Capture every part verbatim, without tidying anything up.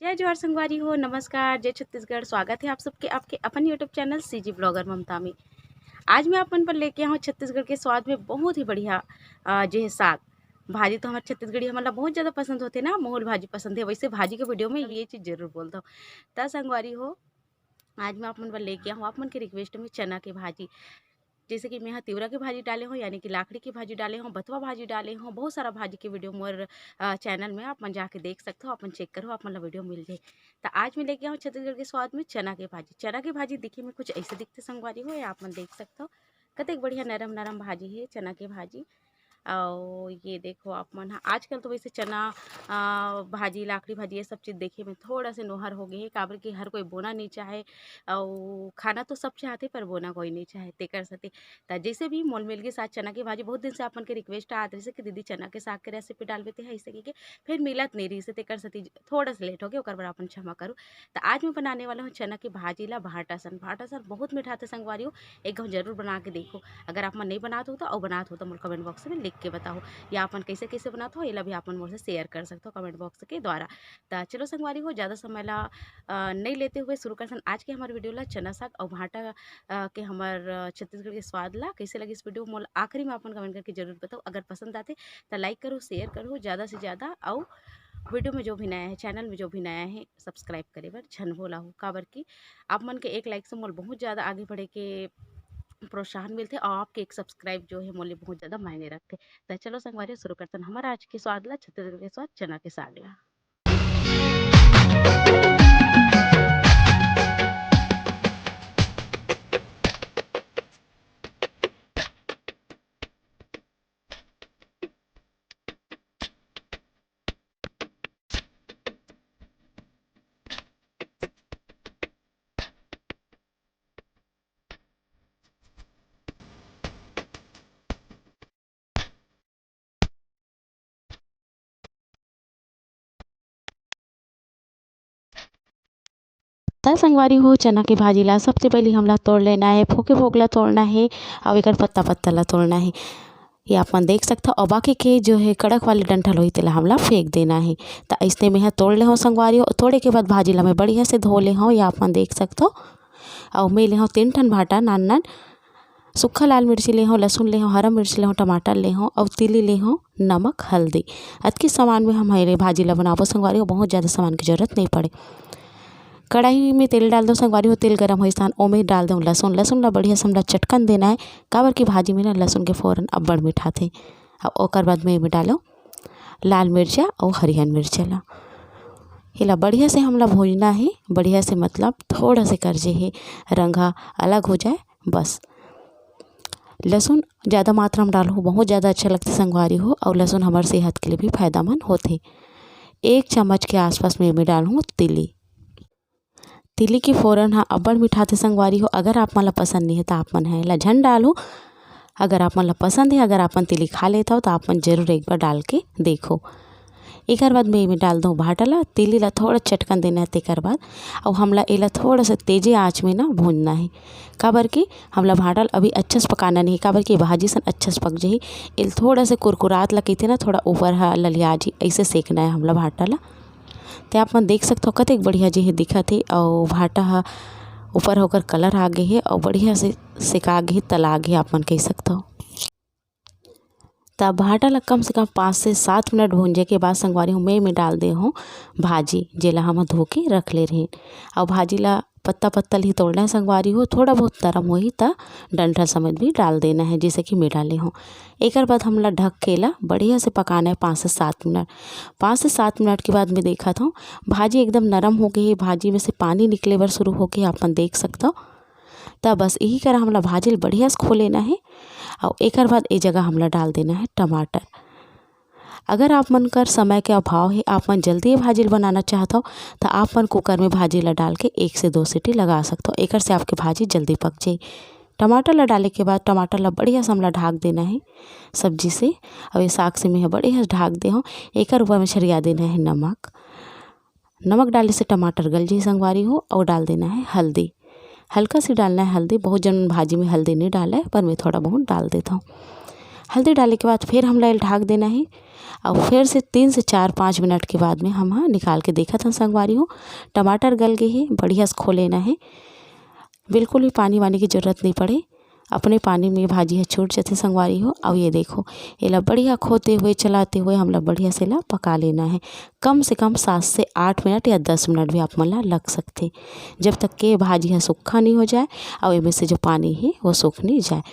जय जोहार संगवारी हो, नमस्कार, जय छत्तीसगढ़। स्वागत है आप सबके आपके अपन YouTube चैनल सीजी ब्लॉगर ममता में। आज मैं अपन पर लेके आऊँ छत्तीसगढ़ के स्वाद में बहुत ही बढ़िया अ, जो है साग भाजी। तो हमारे छत्तीसगढ़ी हमन ला बहुत ज़्यादा पसंद होते ना, महूल भाजी पसंद है, वैसे भाजी के वीडियो में ये चीज़ जरूर बोल दो। त संगवारी हो, आज मैं आप मन बर लेके आहूँ आप मन के रिक्वेस्ट में चना के भाजी। जैसे कि मैं ह तिवरा के भाजी डाले हूँ, यानी कि लाखड़ी के भाजी डाले हूँ, बथवा भाजी डाले हूँ, बहुत सारा भाजी के वीडियो मोर अ, चैनल में आप मन जाके देख सकते हो, अपन चेक करो, आप मन ला वीडियो मिल जाए। तो आज मैं लेके आऊँ छत्तीसगढ़ के स्वाद में चना के भाजी। चना के भाजी दिखे में कुछ ऐसे दिखते संगवारी हो, ये आप मन देख सकते हो, कतेक बढ़िया नरम नरम भाजी है चना के भाजी। अउ ये देखो आप मन ह, आजकल तो वैसे चना अ, भाजी, लाखड़ी भाजी, ये सब चीज़ देखे में थोड़ा से नोहर हो गए हे, काबर कि हर कोई बोना नहीं चाहे। अउ खाना तो सब चाहते, पर बोना कोई नहीं चाहे, तेकर सेती। त जैसे भी मोल मिल गइस आज चना के भाजी, बहुत दिन से आप मन के रिक्वेस्ट आत रहिस हे कि दीदी चना के साग के रेसिपी डालबे ते ह, अइसे कहिके, फिर मिलत नहीं रहिस हे, तेकर सेती थोड़ा से लेट हो गए, ओकर बर आप मन क्षमा करो। त आज मैं बनाने वाला हूँ चना के भाजी ला भाटा सन। भाटा सन बहुत मिठाथे संगवारी हो, एक घाव जरूर बना के देखो। अगर आप मन नहीं बनात हो तो, अउ बनात हो तो मोला कमेंट बॉक्स में लिख के बताओ, या आप मन कैसे कैसे बनात हो, एला भी आप मन मोर से शेयर कर सकते हो कमेंट बॉक्स के द्वारा। त चलो संगवारी हो, ज़्यादा समय ला अ, नहीं लेते हुए शुरू करथन आज के हमारे वीडियो ला। चना साग अउ भाटा अ, के हमर अ, छत्तीसगढ़ के स्वाद ला। कैसे लगिस वीडियो, मोला आखिरी में आप मन कमेंट करके जरूर बताओ। अगर पसंद आथे त लाइक करो, शेयर करो ज़्यादा से ज़्यादा, अउ वीडियो में जो भी नया है, चैनल में जो भी नया है, सब्सक्राइब करे बर झन भूला हो, काबर कि आप मन के एक लाइक से मोला बहुत ज़्यादा आगे बढ़े के प्रोत्साहन मिलथे, और आपके एक सब्सक्राइब जो है मोले बहुत ज़्यादा मायने रखथे। त चलो संगवारी, शुरू करथन हमर आज के स्वाद ला, छत्तीसगढ़ के स्वाद चना के साग ला। त संगवारी हो, चना के भाजी ला सबसे पहले हमला तोड़ लेना है, फोके फोक ला तोड़ना है, अउ एकर पत्ता पत्ता ला तोड़ना है। ये आप मन देख सकथव, अउ बाकी के जो है कड़क वाले डंठल होही, तेला हमला फेंक देना है। त अइसने में ह तोड़ ले हो संगवारी हो, तोड़े के बाद भाजी ला मैं बढ़िया से धो ले हो, ये आप मन देख सकथव। अउ मैं ले हो तीन ठन भाटा नान नान, सूखा लाल मिर्ची ले हो, लहसुन ले हो, हरा मिर्ची ले हो, टमाटर ले हो, अउ तिली ले हो, नमक, हल्दी। अतकी सामान में हम हरे भाजी ला बनाबो संगवारी हो, बहुत ज़्यादा सामान की जरूरत नहीं पड़े। कढ़ाई में तेल डाल दो संगवारी हो, तेल गरम होइस ताहन ओमे डाल दो लहसुन। लहसुन ला बढ़िया से हमला चटकन देना है, काबर कि भाजी में ना लहसुन के फोरन अब्बड़ मिठाथे। अब ओकर बाद में एमे डालो लाल मिर्चा अउ हरियर मिर्चा ला। एला बढ़िया से हमला भूजना है, बढ़िया से मतलब थोड़ा से कर जे है रंग हा अलग हो जाए, बस। लहसुन ज़्यादा मात्रा में डालहू, बहुत ज़्यादा अच्छा लगथे संगवारी हो, अउ लहसुन हमर सेहत के लिए भी फायदामंद होथे। एक चम्मच के आसपास में एमे डालहूँ तिली। तिली के फोरन ह अब्बड़ मिठाथे संगवारी हो। अगर आप मन ला पसंद नहीं है त आप मन ह एला झन डालहू। अगर आप मन ला पसंद है, अगर आप मन तिली खा लेत हव त आप मन जरूर एक बार डाल के देखो। एकर बाद मैं एमे डाल दूँ भाटा ला, तिली ला थोड़ा चटकन देना है तेकर बाद। अउ हमला एला थोड़ा सा तेजे आँच में ना भूनना है, काबर कि हमला भाटा ला अभी अच्छा से पकाना नहीं, काबर कि भाजी सन अच्छा से पक जाही। एला थोड़ा से कुरकुरात ला कहिथे ना, थोड़ा ऊपर हा ललिया जी, ऐसे सेकना है हमला भाटा ला। ते आप मन देख सकथव कतेक बढ़िया जे हे दिखत हे, अउ भाटा ह ऊपर होकर कलर आ गे हे, अउ बढ़िया से सेका गे हे, तला गे हे, आप मन कह सकथव। त भाटा ला कम से कम पाँच से सात मिनट भूंजे के बाद संगवारी हो, मैं में डाल दे हूँ भाजी, जेला हम धो के रख ले रहेन। अउ भाजी ला पत्ता पत्ता ल ही तोड़ना है संगवारी हो, थोड़ा बहुत नरम होही त डंठल समेत भी डाल देना है, जैसे कि मैं डाले हूँ। एकर बाद हमला ढक के ला बढ़िया से पकाना है पाँच से सात मिनट। पाँच से सात मिनट के बाद मैं देखत हूँ, भाजी एकदम नरम हो गई है, भाजी में से पानी निकले बर शुरू हो गए, अपन देख सकथव। त बस यही करा हमला भाजी ल बढ़िया से खो लेना है। अउ एकर बाद ए जगह हमला डाल देना है टमाटर। अगर आप मन कर समय के अभाव हे, आप मन जल्दी ये भाजी ल बनाना चाहत हव, त आप मन कुकर में भाजी ल डाल के एक से दो सीटी लगा सकथव। एकर से आपके भाजी जल्दी पक जाही। टमाटर ल डाले के बाद टमाटर ल बढ़िया से हमला ढाक देना हे सब्जी से। अब ये साग से मैं ह बढ़िया से ढाक दे हूँ। एकर ऊपर में छरिया देना हे नमक। नमक डाले से टमाटर गल जाही संगवारी हो। और डाल देना है हल्दी, हल्का सी डालना है हल्दी। बहुत जन भाजी में हल्दी नहीं डाले, पर मैं थोड़ा बहुत डाल देता हूँ। हल्दी डाले के बाद फिर हमला एला ढाक देना हे। अउ फिर से तीन से चार, पाँच मिनट के बाद में हम ह निकाल के देखत हन संगवारी हो, टमाटर गल गे हे, बढ़िया से खो लेना हे। बिल्कुल भी पानी वानी की जरूरत नहीं पड़े, अपने पानी में भाजी ह छूट जाथे संगवारी हो। अउ ये देखो, एला बढ़िया खोते हुए, चलाते हुए हमला बढ़िया से एला पका लेना हे। कम से कम सात से आठ मिनट या दस मिनट भी आप मन ला लग सकथे, जब तक के भाजी ह सूखा नहीं हो जाए अउ एमे से जो पानी हे वो सूख नहीं जाए।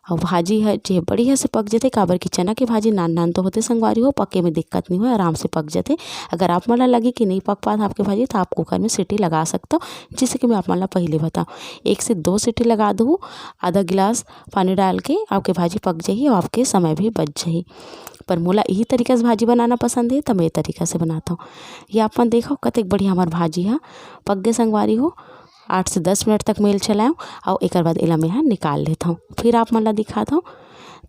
अउ भाजी ह जे बढ़िया से पक जथे, काबर कि चना के भाजी नान नान तो होथे संगवारी हो, पके में दिक्कत नहीं होय, आराम से पक जथे। अगर आप मन ला लगे कि नहीं पक पात आपके भाजी, तो आप कुकर में सीटी लगा सकथव, जैसे कि मैं आप मन ला पहले बताऊँ, एक से दो सीटी लगा दहू, आधा गिलास पानी डाल के आपके भाजी पक जाही और आपके समय भी बच जाही। पर मोला यही तरीका से भाजी बनाना पसंद है, तो मैं ये तरीका से बनाता हूँ। ये आप मन देखो, कतेक बढ़िया हमार भाजी ह पक गे संगवारी हो। आठ से दस मिनट तक मेल चलाएव, अउ एकर बाद एला मैं ह निकाल लेथव। फिर आप मन ला दिखाथव।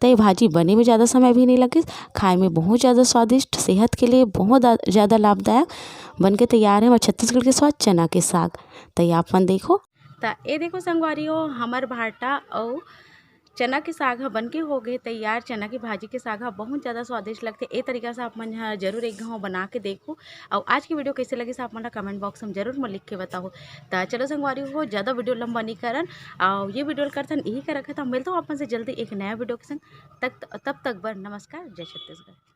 त ये भाजी बने में ज़्यादा समय भी नहीं लगिस, खाए में बहुत ज़्यादा स्वादिष्ट, सेहत के लिए बहुत आ-, ज़्यादा लाभदायक बन के तैयार है हमार छत्तीसगढ़ के स्वाद चना के साग। त ये आप मन देखो। त ये देखो संगवारी हो, हमर भाटा अउ चना के साग ह बन के हो गए तैयार। चना के भाजी के साग ह बहुत ज़्यादा स्वादिष्ट लगथे। ए तरीका से आप मन ह जरूर एक घाव बना के देखो। अउ आज की वीडियो कैसे लगिस आप मन ला कमेंट बॉक्स में जरूर में लिख के बताओ। त चलो संगवारी हो, ज़्यादा वीडियो लंबा नहीं करन, अउ ये वीडियो ल करथन यही कर रखत हन। मिलता हूँ आप मन से जल्दी एक नया वीडियो के संग। तक, तब तक बर नमस्कार, जय छत्तीसगढ़।